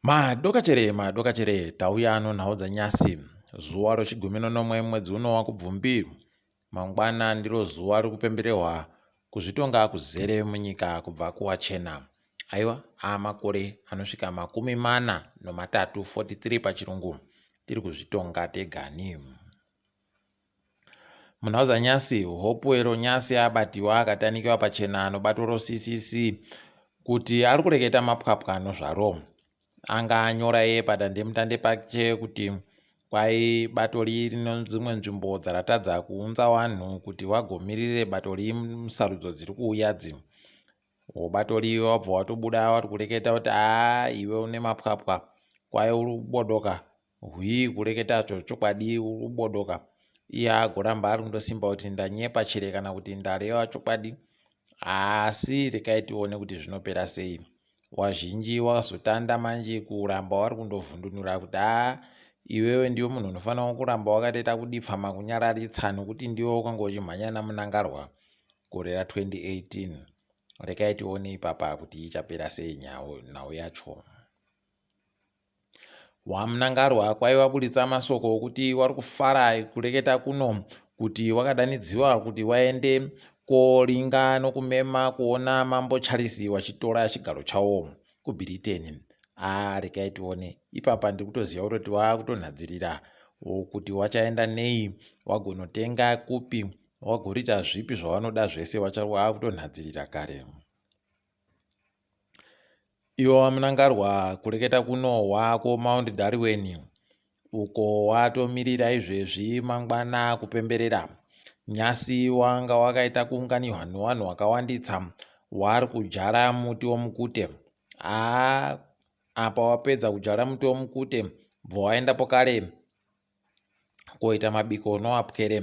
Madokachere madokachere tauya nonhau dzanyasi zuva rochigumi nonomwe mwedzi uno wakubvumbi mangwana ndiro zuva rikupemberehwa kuzvitonga kuzere munyika kubva kuwachena aiwa amakore anosvika 43 43 pachirungu tiri kuzvitonga tegani. Munhau dzanyasi Hopewell Nyasi abatiwa akatanikiwa pachena nobato roCCC kuti ari kureketa mapwapwa nozvaro. Anga anyora iye padandemutande pake kuti kwai bato rino dzimwe nzvimbo dzaratadza kuunza vanhu kuti vagomirire bato ri musarudzo dziri kuuya dzi. Bato riye wabva watobuda wari kureketa kuti haa iwe une mapwapwa kwai uri kubodoka hwii kureketa chokwadi uri kubodoka iye agoramba ari kundosimba kuti ndanyepa chere kana kuti ndareva chokwadi asi rekai tione kuti zvinopera sei wazhinji wazotanda manje kuramba wari kundovhundunura kuti haa iwewe ndiwe munhu unofanira kuramba wakatoita kudipfama kunyararitsa nokuti ndiwe wakanga uchimhanya namunangarwa gore ra 2018 rekai tione ipapa kuti ichapera sei nhau yacho WaMnangarwa kwaiva buritsa masoko okuti wari kufara kureketa kuno kuti wakadanidziwa kuti waende koringa nokumema kuona Mambo Charles wachitora chigaro chawo kuBritain. Aa rekai tione ipapa ndiri kutoziva kutoti wakutonhadzirira kuti wachaenda nei wagonotenga kupi wagorita zvipi zvawanoda zvese wakutonhadzirira kare. Iwe waMnangarwa kureketa kuno wako Mount Darwin uko watomirira izvezvi mangwana kupemberera. Nyasi wanga wakaita kuunganirwa nevanhu wakawanditsa wari kudyara muti womukute. Haa apa wapedza kudyara muti womukute bva waendapo kare koita mabiko nowapwere.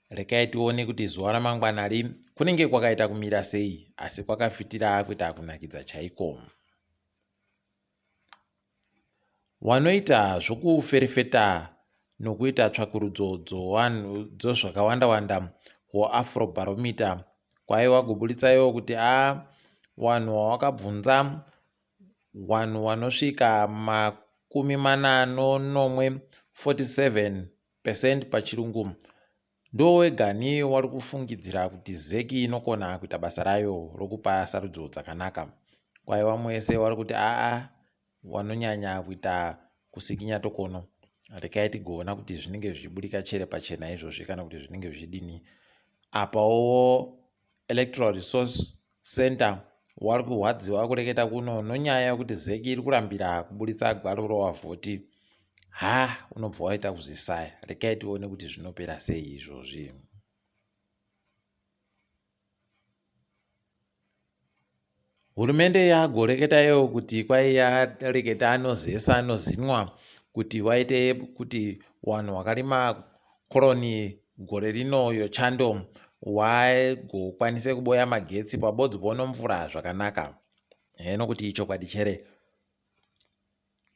Rekai tione kuti zuva ramangwana ri kunenge kwakaita kumira sei asi kwakafitira kuita kunakidza chaiko. Wanoita zvokuferefeta nokuita tsvakurudzo dzozvakawanda wanda hwoAfrobarometer kwaiva kuburitsa iwo kuti a wanhu wawakabvunza wanhu wanosvika 47 47 percent pachirungu ndowegani wari kufungidzira kuti zec inokona kuita basa rayo rokupa sarudzo dzakanaka kwai vamwe wese wari kuti aa wanonyanya kuita kusikinya tokono rekai tigoona kuti zvinenge zvichiburika chere pachena izvozvi kana kuti zvinenge zvichidini apawo Electoral Resource Centre wari kurwadziwa kureketa kuno nonyaya yekuti zec iri kurambira kuburitsa gwaro rowavhoti ha unobva waita kuzvisaya rekai tione kuti zvinopera sei izvozvi. Hurumende yagoreketa iyo kuti kwai yareketa anozesa anozinwa kuti waite kuti wanhu wakarima koroni gore rino yochando wagokwanise kuboya magetsi pabodzi ponomvura zvakanaka. Heno kuti ichokwadi chere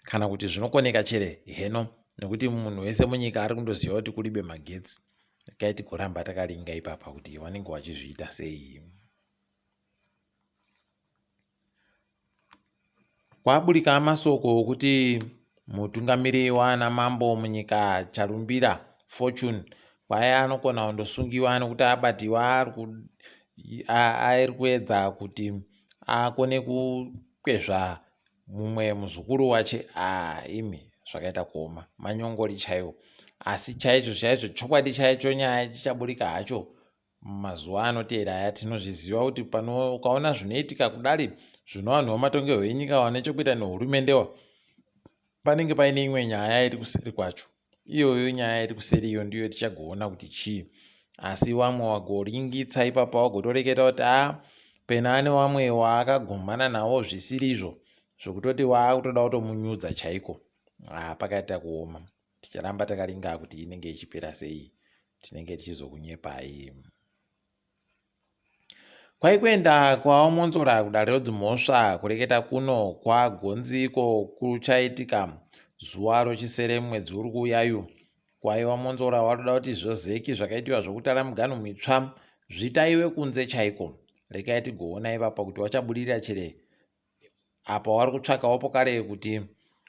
kana kuti zvinokoneka chere heno nekuti munhu wese munyika ari kundoziva kuti kuribe magetsi. Regai tigoramba takaringa ipapa kuti vanenge vachizviita sei. Kwaburika masoko okuti mutungamiri waana mambo munyika Charumbira Fortune kwai anokona kundosungiwa nekuti abatiwa ari kuedza kuti akone kukwezva mumwe muzukuru wache ah imi zvakaita kuoma manyongori chaiwo asi chaizvo chaizvo chokwadi chaicho nyaya chichaburika hacho Mumazuva anoteera aya tinozviziva kuti pano ukaona zvinoitika kudari zvino vanhu vematongerwo enyika vane chekuita nehurumende panenge paine imwe nyaya iri kuseri kwacho. Iyoyo nyaya iri kuseri iyo ndiyo tichagoona kuti chii. Asi vamwe wagoringitsa ipapa wagotoreketa kuti a pena ane vamwe waakagumhana navo zvisiri izvo zvekutoti waakutoda kutomunyudza chaiko. Ah, pakaita kuoma. Ticharamba takaringa kuti inenge ichipera sei. Tinenge tichizokunyepai. Kwaikuenda kwaVaMwonzora kudare redzimhosva kureketa kuno kwagonzi iko kuchaitika zuva rochisere mwedzi uri kuuyayu. Kwai VaMwonzora vanoda kuti zvozeki zvakaitiwa zvokutara miganhu mitsva zvitaiwe kunze chaiko. Rekai tigoona ipapa kuti vachabudirira chere. Apa wari kutsvakawo pokare kuti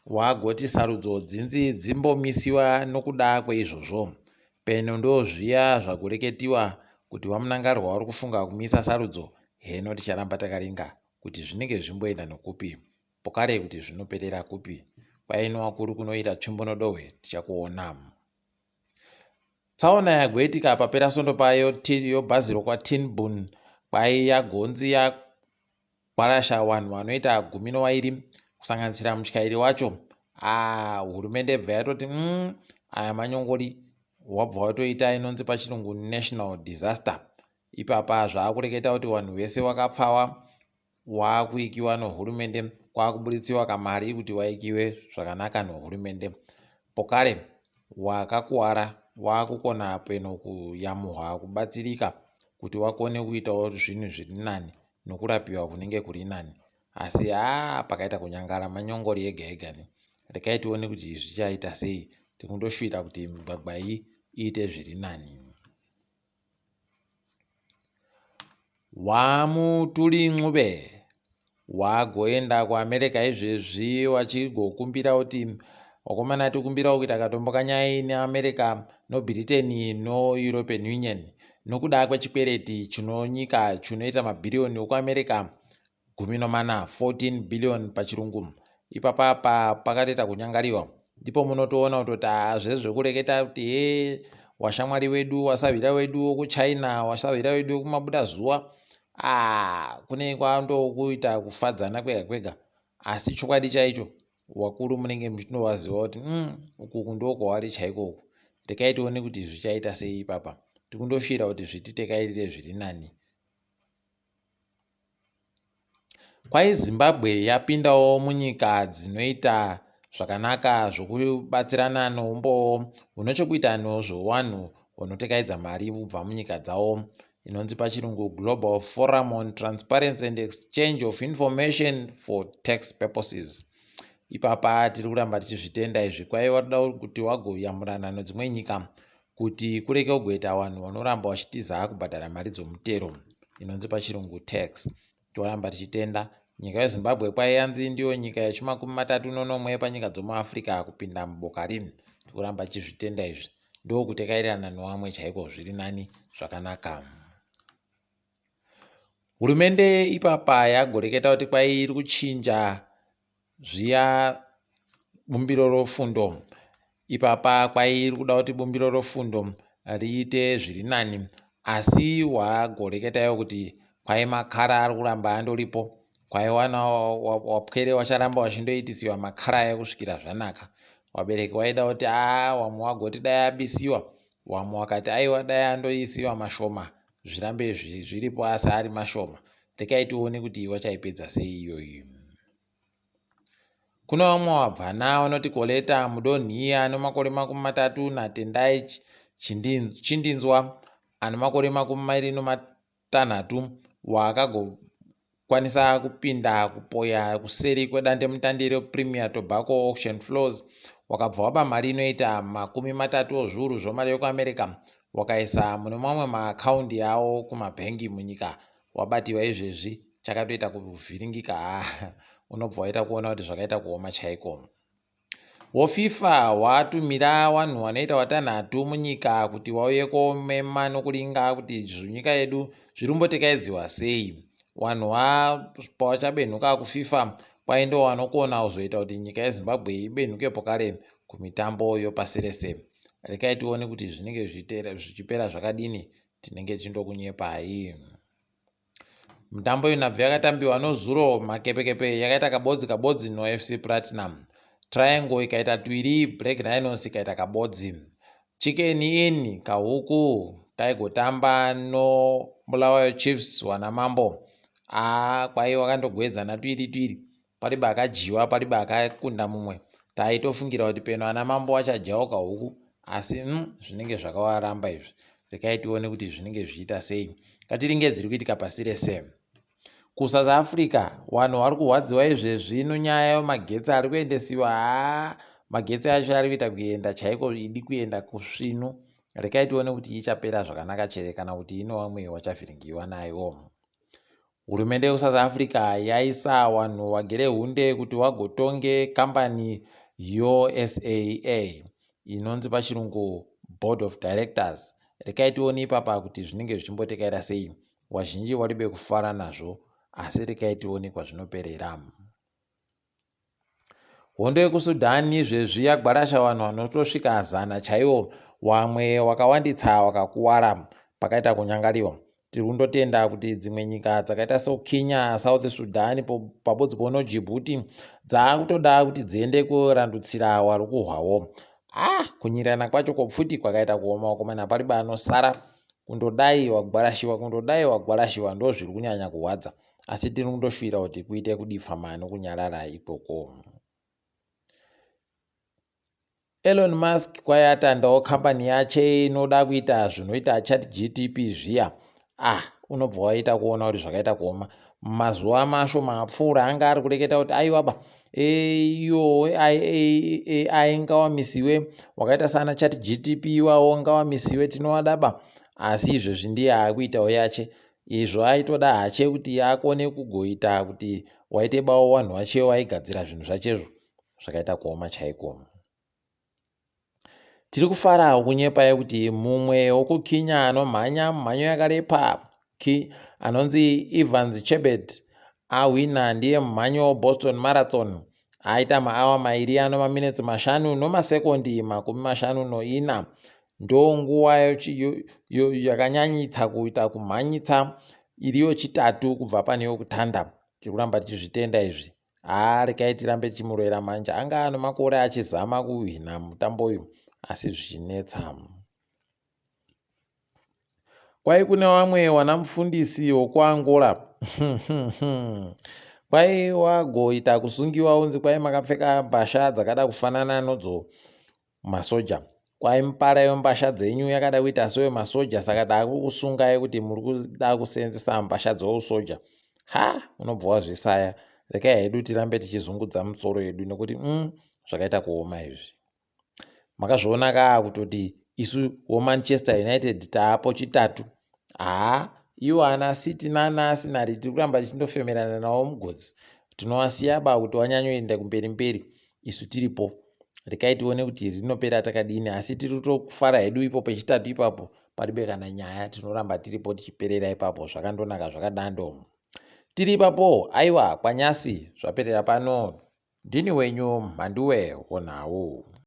wagoti sarudzo dzinzi dzimbomisiwa nokuda kweizvozvo. Peno ndozviya zvagoreketiwa kuti waMnangarwa wari kufunga kumisa sarudzo, heno ticharamba takaringa kuti zvinenge zvimboenda nokupi, pokare kuti zvinoperera kupi. Kwainwa kuri kunoita tsvimbo nodohwe tichakuona. Tsaona yagoitika papera sondo payo yobhazi rokwaTinbun kwai yagonzi yakwarasha vanhu vanoita 12 kusanganisira mutyairi wacho. Ah, hurumende bva yatoti aya manyongori wabva watoita inonzi pachirungu national disaster. Ipapa zvaakureketa kuti vanhu vese wakapfawa waakuikiwa nohurumende kwakuburitsiwa kamari kuti waikiwe zvakanaka nohurumende. Pokare wakakuwara waakukona peno kuyamuhwa kubatsirika kuti wakone kuitawo zvinhu zviri nani nokurapiwa kunenge kuri nani. Asi haa pakaita kunyangara manyongori ega ega ne. Rekai tione kuti zvichaita sei. Tikundoshuvira kuti migwagwa iyi iite zviri nani. WaMutuli Ncube wagoenda kuAmerica izvezvi wachigokumbira kuti wakomana tikumbirawo kuita katombo kanyai neAmerica noBritain noEuropean Union nokuda kwechikwereti chinonyika chinoita mabhiriyoni okuAmerica 14, 14 billion pachirungu. Ipapa apa pakatoita kunyangariwa ndipo munotoona kutoti haa zvezvekureketa kuti hee washamwari wedu wasahwira wedu wokuchina wasahwira wedu wekumabuda zuva aa kune kwandokuita kufadzana kwega kwega asi chokwadi chaicho wakuru munenge muchinovaziva kuti uku ndokwavari chaiko uku rekai tione kuti zvichaita sei ipapa tikundoshuvira kuti zvititekairire zviri nani. Kwai Zimbabwe yapindawo munyika dzinoita zvakanaka zvokubatsirana noumbowo hune chokuita nozvowanhu hunotekaidza mari kubva munyika dzavo inonzi pachirungu Global Forum on Transparency and Exchange of Information for Tax Purposes. Ipapa tiri kuramba tichizvitenda izvi kwaiva toda kuti wagoyamurana nedzimwe nyika kuti kurege kugoita vanhu vanoramba vachitiza kubhadhara mari dzomutero inonzi pachirungu tax. Toramba tichitenda nyika yeZimbabwe kwaiyanzi ndiyo nyika yechimakumi matatu nonomwe panyika dzomuAfrica kupinda muboka rini. Tikuramba tichizvitenda izvi ndokutekairirana nowamwe chaiko zviri nani zvakanaka. Hurumende ipapa yagoreketa kuti kwai iri kuchinja zviya bumbiro rofundo. Ipapa kwai iri kuda kuti bumbiro rofundo riite zviri nani asi wagoreketa iwo kuti kwai makara ari kuramba andoripo kwai wana wapwere wacharamba wachindoitisiwa makara ayo kusvikira zvanaka. Wabereki waida kuti aa wamwe wagoti dai abisiwa wamwe wakati aiwa dai andoisiwa mashoma zvirambe zviripo asi ari mashoma. Rekai tione kuti wachaipedza sei iyoyi. Kune vamwe vabvana vanoti Coletta Mudonhi ane makore 30 naTendai Chindinzwa ane makore 26 waakagokwanisa kupinda kupoya kuseri kwedandemutande rePremier Tobacco Auction Floors wakabva waba mari inoita 30 ozviuru zvemari yekuAmerica wakaisa mune mamwe maakaundi awo kumabhengi munyika wabatiwa izvezvi chakatoita kuvhiringika haa unobva waita kuona kuti zvakaita kuoma chaiko. WoFIFA watumira wanhu wanoita watanhatu munyika kuti wauye komema nokuringa kuti zvinyika yedu zviri kumbotekaidziwa sei. Wanhu pawachabenhuka kuFIFA kwai ndo wanokona kuzoita kuti nyika yeZimbabwe ibenhuke pokare kumitambo yopasi rese. Rekai tione kuti zvinenge zvichipera zvakadini tinenge tichindokunyepai. Mitambo yenhabvu yakatambiwa nozuro Makepekepe yakaita kabodzi kabodzi noFC Platinum. Triangle ikaita twiri, Black Rhinos ikaita kabodzi. Chicken Inn kahuku kaigotamba noBulawayo Chiefs wana mambo. Aa kwai wakandogwedzana twiri twiri. Paribe akadyiwa paribe akakunda mumwe. Taitofungira kuti peno ana mambo vachadyawo kahuku asi zvinenge zvakavaramba izvi. Rekai tione kuti zvinenge zvichiita sei. Ngatiringe dziri kuitika pasi rese. KuSouth Africa vanhu vari kurwadziwa izvezvi nenyaya yemagetsi ari kuendesiwa. Haa magetsi acho ari kuita kuenda chaiko idi kuenda kusvinu. Rekai tione kuti ichapera zvakanaka chere kana kuti ino vamwe vachavhiringiwa nayo. Hurumende yekuSouth Africa yaisa wanhu wagere hunde kuti wagotonge kambani yoSAA inonzi pachirungu Board of Directors. Rekai tione ipapa kuti zvinenge zvichimbotekaira sei. Wazhinji waribe kufara nazvo asi rekai tione kwazvinoperera. Hondo yekuSudan izvezvi yagwarasha vanhu vanotosvika zana chaiwo, wamwe wakawanditsa wakakuwara pakaita kunyangariwa. Tiri kundotenda kuti dzimwe nyika dzakaita soKenya, South Sudan pabodzi pono Djibouti dzaakutoda kuti dziende korandutsira wari kuhwawo. Ah, kunyirana kwacho kopfuti kwakaita kuoma wakomana, pariba anosara. Kundodai wagwarashiwa, kundodai wagwarashiwa ndozviri kunyanya kuhwadza. Asi tiri kundoshuwira kuti kuite kudipfama nokunyarara ikoko. Elon Musk kwai atandawo kambani yache inoda kuita zvinoita ChatGTP zviya. Ah, unobva waita kuona kuti zvakaita kuoma. Mazuva mashoma apfuura anga ari kureketa kuti aiwa ba iyo AI ngawamisiwe wakaita sana ChatGTP iwawo ngawamisiwe tinovada ba. Asi izvezvi ndiye akuitawo yache Izvo aitoda hache kuti akone kugoita kuti waite bawo wanhu wache waigadzira zvinhu zvachezvo zvakaita kuoma chaiko. Tiri kufarawo kunyepai kuti mumwe wokuKenya anomhanya mumhanyo yakarepa ki anonzi Evans Chebet ahwina ndiye mumhanyo weBoston Marathon Aita maawa mairi ano maminetsi mashanu nomasekondi 54. Ndonguva yakanyanyitsa kuita kumhanyitsa iri yochitatu kubva pane yokutanda. Tiri kuramba tichizvitenda izvi. Haa regai tirambe tichimuroera manje. Anga ano makore achizama kuhwina mutambo uyu asi zvichinetsa. Kwai kune wamwe wanamufundisi wokuAngola kwai wagoita kusungiwa unzi kwai makapfeka mbasha dzakada kufanana nodzo masoja kwai mupara yembasha dzenyu yakada kuita seyo masoja saka takukusungai kuti muri kuda kuseenzesa mbasha dzousoja ha unobva wazvisaya rekai hedu tirambe tichizungudza musoro yedu nekuti mm, zvakaita kuoma izvi Makazviona kaa kutoti isu woManchester United taapo chitatu. Haa iwo ana City nana Arsenal tiri kuramba tichindofemerana nawo mugotsi. Tinovasiya ba kuti wanyanyoenda kumberi mberi isu tiripo. Rekai tione kuti rinopera takadini asi tiri kutofara hedu ipo pechitatu ipapo paribe kana nyaya tinoramba tiripo tichiperera ipapo zvakandonaka zvakadando. Tiri ipapo aiwa kwanyasi zvaperera pano. Ndini wenyu Mhanduwe Honhau.